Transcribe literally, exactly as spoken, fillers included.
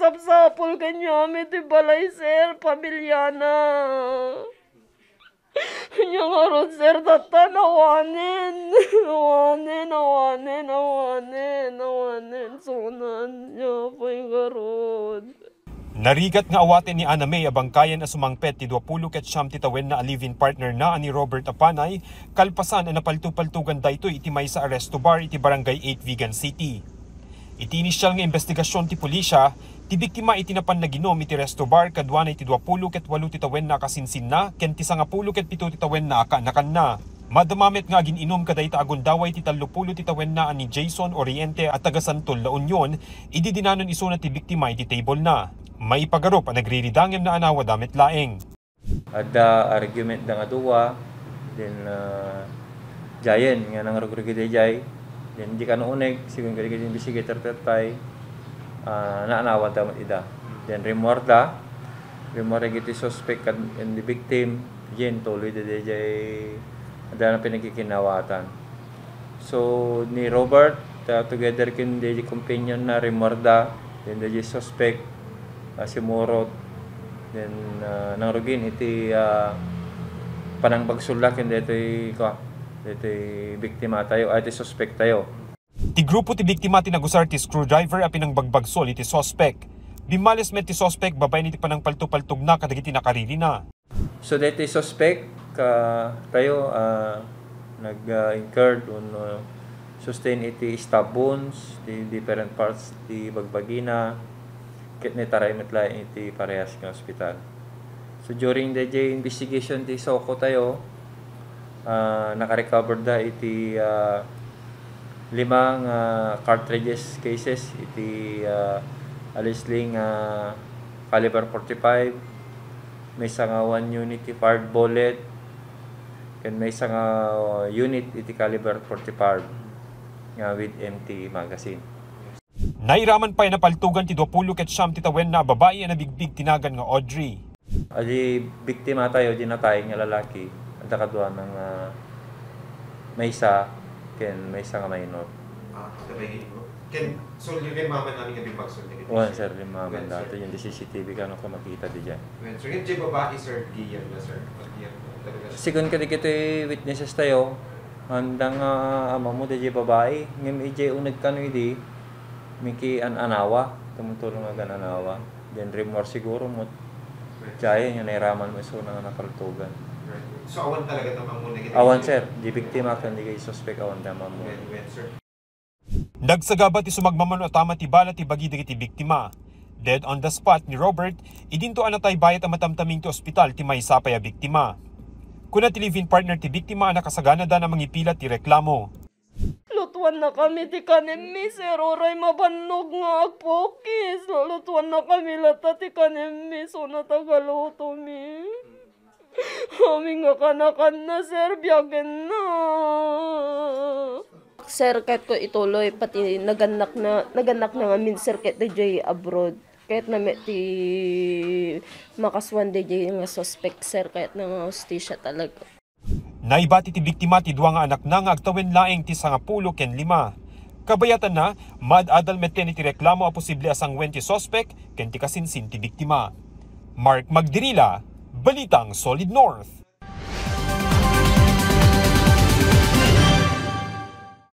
Sapsapul kaniami ti balay, sir, pamilyana. Ania ngarud, sir, tatta, nawanen. Nawanen, nawanen, nawanen, nawanen. Sunan niya, apay ngarud. Narigat nga awaten ni Ana May a bangkayen a sumangpet ti duapulo ket siam ti tawenna a live-in partner na a ni Robert Apanay, kalpasan a napaltupaltugan daytoy iti maysa a resto bar iti Barangay eight, Vigan City. Iti inisial nga imbestigasyon ti pulisya, ti biktima iti napan naginom iti resto bar kaduana iti duapulo ket walo ti tawenna a kasinsinna ken ti sangapulo ket pito ti tawenna a kaanakanna. Madama met nga agin-inom kadayta a gundaway ti tallopulo ti tawenna a ni Jason Oriente a taga Santol, La Union, idi dinanon isuna ti biktima iti table na. Maipagarup a nagriridangem naanawada met laeng. Adda argument da nga dua, then, ah, giant nga nangrugrugit daydiay. Then, di kano uneg, sigun kadagiti investigator tattay, ah, naanawada met ida. Then, rimmuarda, rimmuar dagiti suspect kad-, and the victim, then, tuloy da daydiay, adda na pinagkikinawatan. So, ni Robert, ah, together ken daydiay companion na, rimmuarda, then daydiay suspect, ah, simurot, then, ah, nangrugin iti, ah, panangbagsolda ken daytoy, kua, daytoy biktima tayo, ay, ti suspect tayo. Ti grupo ti biktima ti nagusar ti screwdriver a pinangbagbagsol iti suspect. Bimmales met ti suspect babaen iti panangpaltupaltogna kadagiti nakaririna. So, daytoy suspect, ah, tayo, ah, nag, ah, incurred on, ah, sustain iti stab wounds, ti different parts ti bagbagina, ket naitaray met laeng iti parehas nga ospital. So, during the day investigation ti SOCO tayo, ah, nakarecover da iti, ah, lima nga cartridges cases iti, ah, allegedly nga caliber forty-five, maysa nga one unit ti fired bullet, ken maysa nga unit iti caliber forty-five nga with empty magazine. Nairaman pay a napaltogan ti duapulo ket siam ti tawenna a babai a nabigbig ti nagan nga Audrey. Adi biktima tayo, di natay nga lalaki, adda kaduana nga maysa ken maysa nga minor. Ah, adda pay ino? Ken, so, rimmaman amin nga bimbagsolda ket Wen, sir, rimmaman Wen, dati sir. Yung C C T V kano ko makita di dyan. Wen, sir, yung babae, sir, giyan na, sir. Pag giyan na, talaga, sir. Sigun kadagiti witnesses tayo, andang, ah, ammo daydiay babae, ngem idiay uneg kano idi, makian-anawa, tumutulong nga agan-anawa. Then rimmuar siguro met, diay nga nairaman met isuna nga napaltogan. Right. So, awan talaga ti ammo dagiti Awan, sir. Di biktima ken di suspect, awan ti ammo. Wen, wen, sir. Nagsagaba ti sumagmamano a tama ti bala ti bagi dagiti biktima. Dead on the spot ni Robert, idinto a natay bayat a matamtaming ti ospital ti maysa pay a biktima. Kuna ti live-in partner ti biktima a nakasaganada a mangipilat ti reklamo. Lutuannakami ti kanenmi, sir, uray mabannog nga agpukis. Lutuannakami latta ti kanenmi, isuna tagalutomi. Amin nga kaanakanna, sir, biagenna. Sir, ket ko ituloy, pati nagannakna, nagannakna ngamin, sir, ket daydiay abroad. Kayatna met ti makasuan daydiay nga suspect, sir, kayatna nga hustisya talaga. Naibati ti biktima ti dua nga anakna nga agtawen laeng ti sangapulo ken lima. Kabayatanna, maad-adal metten iti reklamo a posible a sanguen ti suspect ken ti kasinsin ti biktima. Mark Magdirila, Balitang Solid North.